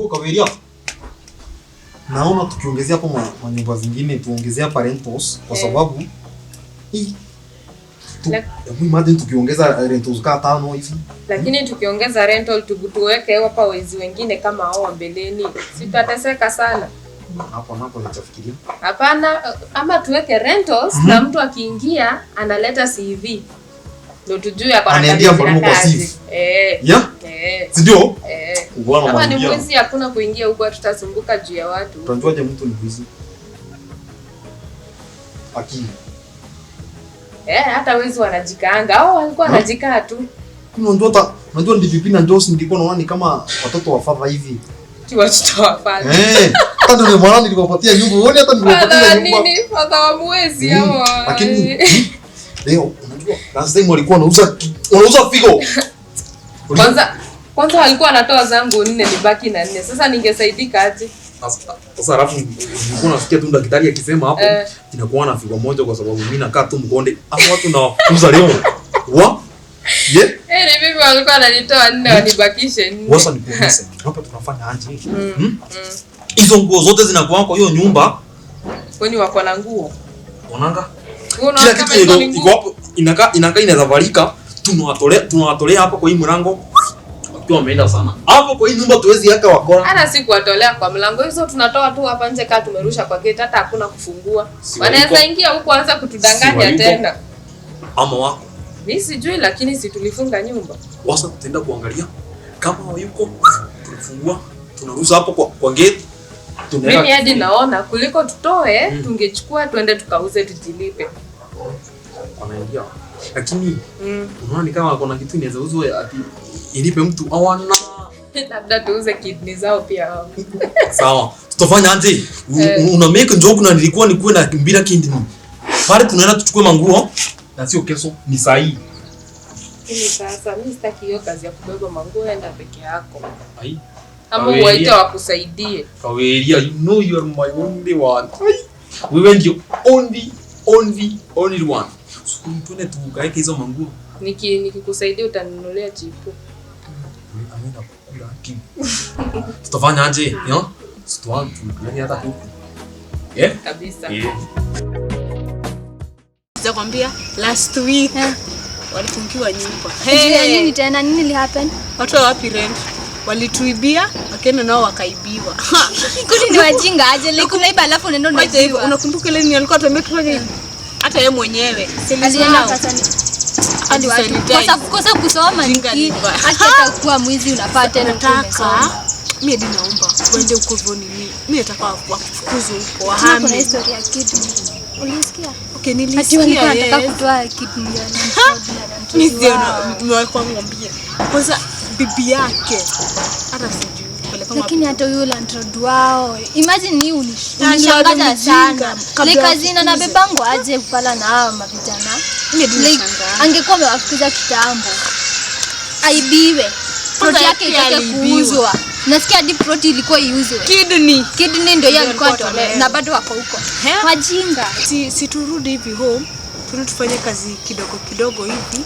Huko Kaweria. Naona tukiongezea hapo manyumba zingine tuongezea hapa rentals kwa sababu hii hebu imagine tukiongeza rentals kaa 5 hivi. Lakini tukiongeza rental tuweke hapa wezi wengine kama hao mbeleni, sitateseka sana. Hapo nitafikiria. Hapana, ama tuweke rentals na mtu akiingia analeta CV. Ndio tujue hapa anaingia mwalimu kwa CV. Yeah? Si ndio? Kama ni mwizi hakuna kuingia huko, tutasumbuka juu ya watu. Utajuaje mtu ni mwizi? Akili. Hata wezi wanajikaanga. Hao walikuwa wanajikaa tu. Unajua unajua DPP na Jones nilikuwa naona ni kama watoto wa father hivi. Watoto wa father. Hata ndio maana nilikupatia nyumba. Uone hata nilikupatia nyumba. Nini father wa mwezi hao. Lakini leo unajua last time walikuwa wanauza figo. Kwanza walikuwa wanatoa zangu 4 nibaki na 4. Sasa ningesaidika aje? Sasa alafu nilikuwa nasikia tu daktari akisema hapo inakuwa na figo moja kwa sababu mimi nakaa tu mkonde. Hapo watu na wafukuza leo. Wa? Yeah. Ni mimi walikuwa wananitoa 4 wanibakishe 4. Sasa nikuulize. Hapa tunafanya aje? Hizo nguo zote zinakuwa kwa hiyo nyumba. Kwani wako na nguo? Wananga? Kila kitu iko hapo inakaa inazavalika. Tunawatolea hapo kwa hii mlango. Wakiwa wameenda sana. Hapo kwa hii nyumba tuwezi yaka wakora. Hata si kuwatolea kwa mlango hizo, tunatoa tu hapa nje kama tumerusha kwa gate, hata hakuna kufungua. Wanaweza ingia huko anza kutudanganya tena. Ama wako. Mimi sijui lakini si tulifunga nyumba. Wasa tutaenda kuangalia kama yuko tunafungua, tunarusha hapo kwa gate. Mimi hadi naona kuliko tutoe tungechukua tuende tukauze tujilipe. Wanaingia. Lakini unaona ni kama kuna kitu inaweza uzwa ati ilipe mtu awana. Labda tuuze kidney zao pia hao. Sawa. Tutafanya aje? Una make joke na nilikuwa nikuwe na mbira kidney. Pale tunaenda tuchukue manguo na sio kesho ni sahi. Mimi sasa mimi sitaki hiyo kazi ya kubeba manguo, enda peke yako. Ai. Ama uwaite wakusaidie. Kaweria, you know you are my only one. Wewe ndio only one. Twende tukaeke hizo manguo. Nikikusaidia utanunulia chipu. Ameenda kukula kitu. Tutafanya aje? Yo? Tuanze hata kuku. Kabisa. Nitakwambia last week walifungiwa nyumba. Hey. Nini tena? Nini li happen? Watu wapi rent? Walituibia, wakaenda nao wakaibiwa. Kwani ni wajinga aje? Like unaiba alafu unaenda unaibiwa. Unakumbuka ile ni alikuwa atuambia tufanye hata yeye mwenyewe. Alienda kosa kusoma ni hata kuwa mwizi unafaa tena unataka. Mimi hadi naomba uende huko hivyo nini. Mimi nataka wakufukuzwe huko wahame. Kuna historia ya kidney. Ulisikia? Okay, nilisikia. Ati walikuwa wanataka kutoa kidney ya Mimi sio walikuwa mwambie. Kwanza bibi yake hata sijui. Lakini hata huyo landlord wao, imagine ni unishangaza sana. Like kazina na bebangu aje kupala na hao mavijana. Like angekuwa amewafukuza kitambo. Aibiwe. Plot yake itoke kuuzwa. Nasikia deep plot ilikuwa iuzwe. Kidney ndio yeye alikuwa atole na bado wako huko. Wajinga. Si turudi hivi home, tufanye kazi kidogo kidogo hivi.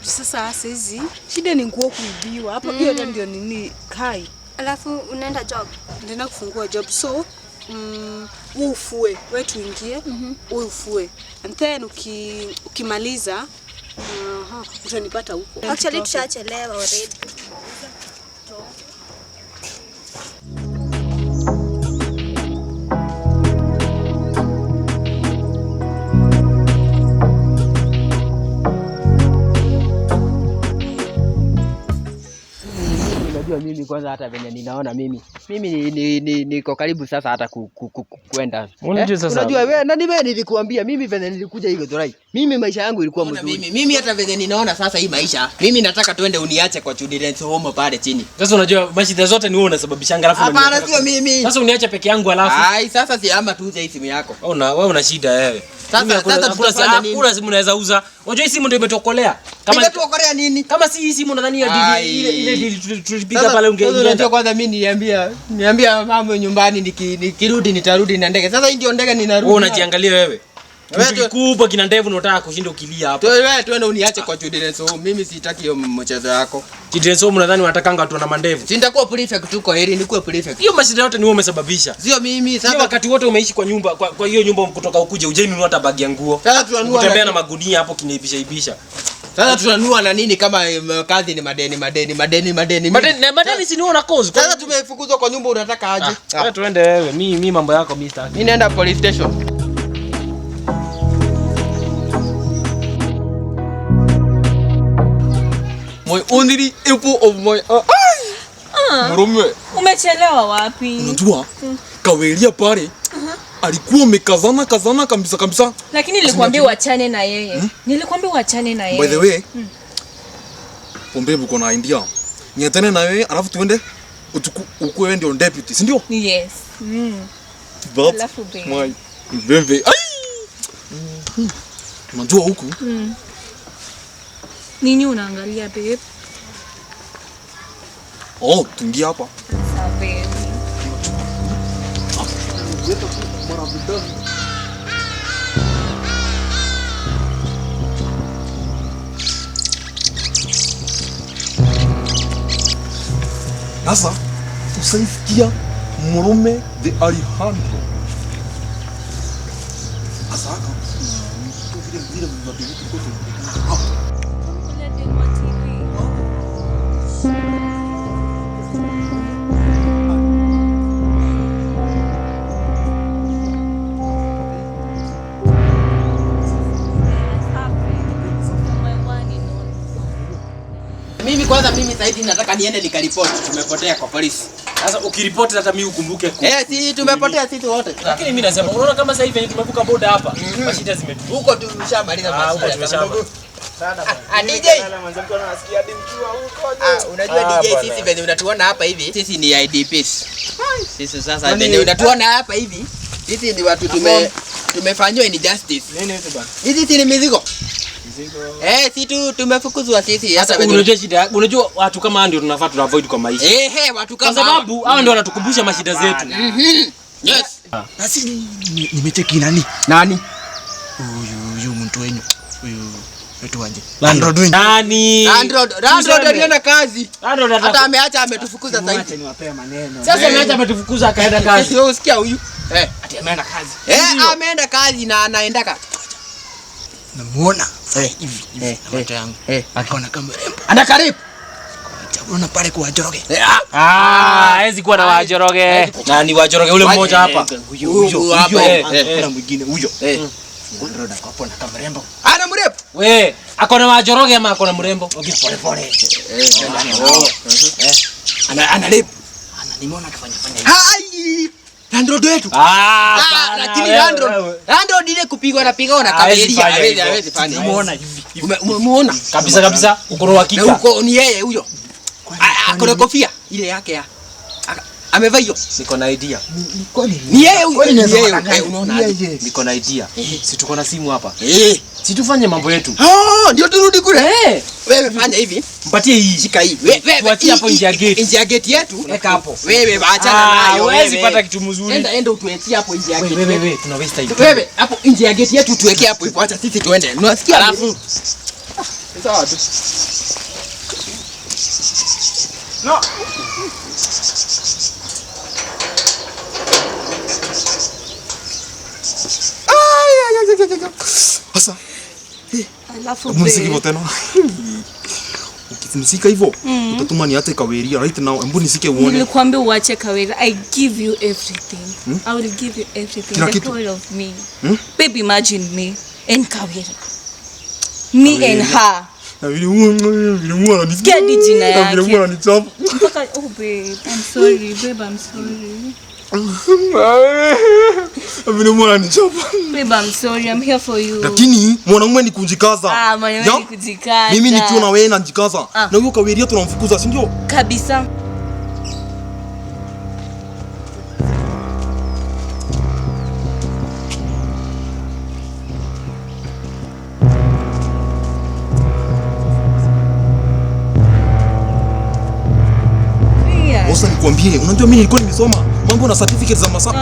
Sasa hizi shida ni nguo kuibiwa. Hapo hiyo ndio nini kai. Alafu unaenda job. Ndio kufungua job. So ufue, wewe tuingie, ufue. And then ukimaliza utanipata huko. Actually tushachelewa already. Mimi kwanza hata venye ninaona mimi niko karibu sasa hata kwenda. Unajua wewe nani wewe nilikuambia mimi venye nilikuja hiyo Githurai. Mimi maisha yangu ilikuwa mzuri. Mimi hata venye ninaona sasa hii maisha, mimi nataka tuende uniache kwa children's home pale chini. Sasa unajua mashida zote ni wewe unasababishanga alafu. Hapana sio mimi. Sasa uniache peke yangu alafu. Ai sasa si ama tuuze hii simu yako. Wewe una shida wewe. Sasa tutafanya nini? Hakuna simu naweza uza. Unajua hii simu ndio imetokolea. Kama imetokolea nini? Kama si hii simu nadhani ya ile ile tulipiga pale ungeenda. Unajua kwanza mimi niliambia mama nyumbani nikirudi nitarudi na ndege. Sasa hii ndio ndege ninarudi. Wewe unajiangalia wewe. Kitu kikubwa kina ndevu na unataka kushinda ukilia hapa. Wewe twende uniache kwa children's home. Mimi sitaki hiyo mchezo yako. Children's home unadhani wanatakanga watu wana mandevu? Si nitakuwa prefect tu kwa heri nikuwe prefect. Hiyo mashida yote ni wewe umesababisha. Sio mimi Sasa sasa. wakati wote umeishi kwa nyumba kwa hiyo nyumba kutoka ukuje hujainunua hata bagi ya nguo. Sasa tunanua Kutembea na magunia hapo kinaibisha ibisha. Sasa tunanua na nini kama kazi ni madeni madeni madeni madeni. Madeni na madeni si ni wewe una cause. Sasa tumefukuzwa kwa nyumba unataka aje? Wewe tuende wewe. Mimi mambo yako mimi sitaki. Mimi naenda police station. My only apple of my eye. Murume. Umechelewa wapi? Unajua Kaweria pale alikuwa amekazana kazana kabisa kabisa. Lakini nilikwambia uachane na yeye. Nilikwambia uachane na yeye. By the way, pombe uko na India. Niatane na wewe alafu tuende ukue ndio deputy, si ndio? Yes. Alafu my baby. Ai! Unajua huku? Nini unaangalia babe? Oh, tuingie hapa. Sawa babe. Sasa usaisikia Murume the Alejandro. Sasa haka. Vile vile vile vile. Mimi kwanza mimi saidi nataka niende nikaripoti tumepotea kwa polisi. Sasa ukiripoti hata mimi ukumbuke. Si tumepotea sisi wote. Lakini mimi nasema unaona kama sasa hivi tumevuka boda hapa, mashida zimetu. Huko tumeshamaliza mashida. Huko tumeshamaliza. DJ. Unajua DJ sisi venye unatuona hapa hivi, sisi ni IDPs. Sisi sasa venye unatuona hapa hivi, sisi ni watu tumefanywa injustice. Nini hizo bwana? Hizi ni mizigo. Si tu tumefukuzwa sisi. Sasa unajua shida, unajua watu kama hao ndio tunafaa tu avoid kwa maisha. Watu kama kwa sababu hao ndio wanatukumbusha mashida zetu. Yes. Basi nimecheki nani? Nani? Huyu mtu wenu. Huyu wetu aje. Landlord. Nani? Landlord alienda kazi. Hata ameacha ametufukuza sasa hivi. Acha niwapee maneno. Sasa ameacha ametufukuza akaenda kazi. Sio usikia huyu. Ati ameenda kazi. Ameenda kazi na anaenda kazi. Namuona hivi na macho yangu. Akaona kama rembo. Ana karibu. Unaona pale kwa Njoroge. Hawezi kuwa na Wajoroge. Na ni Wajoroge ule mmoja hapa. Huyo hapa. Kuna mwingine huyo. Landlord akapo na kama rembo. Ana mrembo. We, akona Wajoroge ama akona mrembo? Okay, pole pole. Ana rep. Ana nimeona akifanya fanya hivi. Hai! Landlord wetu. Lakini landlord ile kupigwa na pigwa na kaberia hawezi fanya. Umeona hivi. Umemuona? Kabisa kabisa, uko na uhakika. Na uko ni yeye huyo. Akona kofia ile yake ya. Amevaa hiyo. Niko na idea. Ni yeye huyo. Ni yeye. Unaona? Niko na idea. Si tuko na simu hapa. Si tufanye mambo yetu. Ndio turudi kule. Wewe fanya hivi. Mpatie hii. Shika hii. Wewe tuachie hapo nje ya gate. Nje ya gate yetu. Weka hapo. Wewe achana nayo. Huwezi pata kitu mzuri. Enda utuwekee hapo nje ya gate. Wewe tuna waste time. Wewe hapo nje ya gate yetu tuwekee hapo hivyo. Acha sisi tuende. Unasikia? Alafu sawa tu. No. Sasa Alafu mnisiki hivyo tena. Ukinisika hivyo utatuma niache Kaweria right now. Hebu nisike uone. Nilikwambia uache Kaweria. I give you everything. I will give you everything. Kila The kitu. whole of me. Baby, imagine me and Kaweria. Me and her. Na vile huwa ananisikia. Sikia hadi jina Na vile huwa yake. ananichapa. Mpaka oh babe, I'm sorry, babe, I'm sorry. Na vile huwa ananichapa. Babe, I'm sorry. I'm here for you. Lakini mwanaume ni kujikaza. Mwanaume ni kujikaza. Mimi nikiwa na wewe najikaza. Na huyo Kaweria tunamfukuza, si ndio? Kabisa. nikwambie, unajua mimi nilikuwa nimesoma mambo na certificates za masa,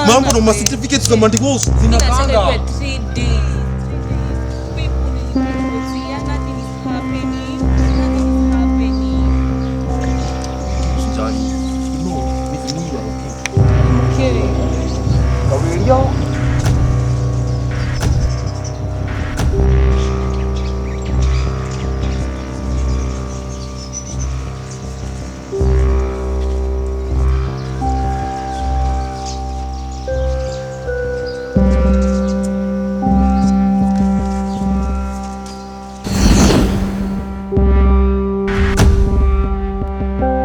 mambo na ma certificates za mandivorce Nataka zinakaanga. iwe 3D.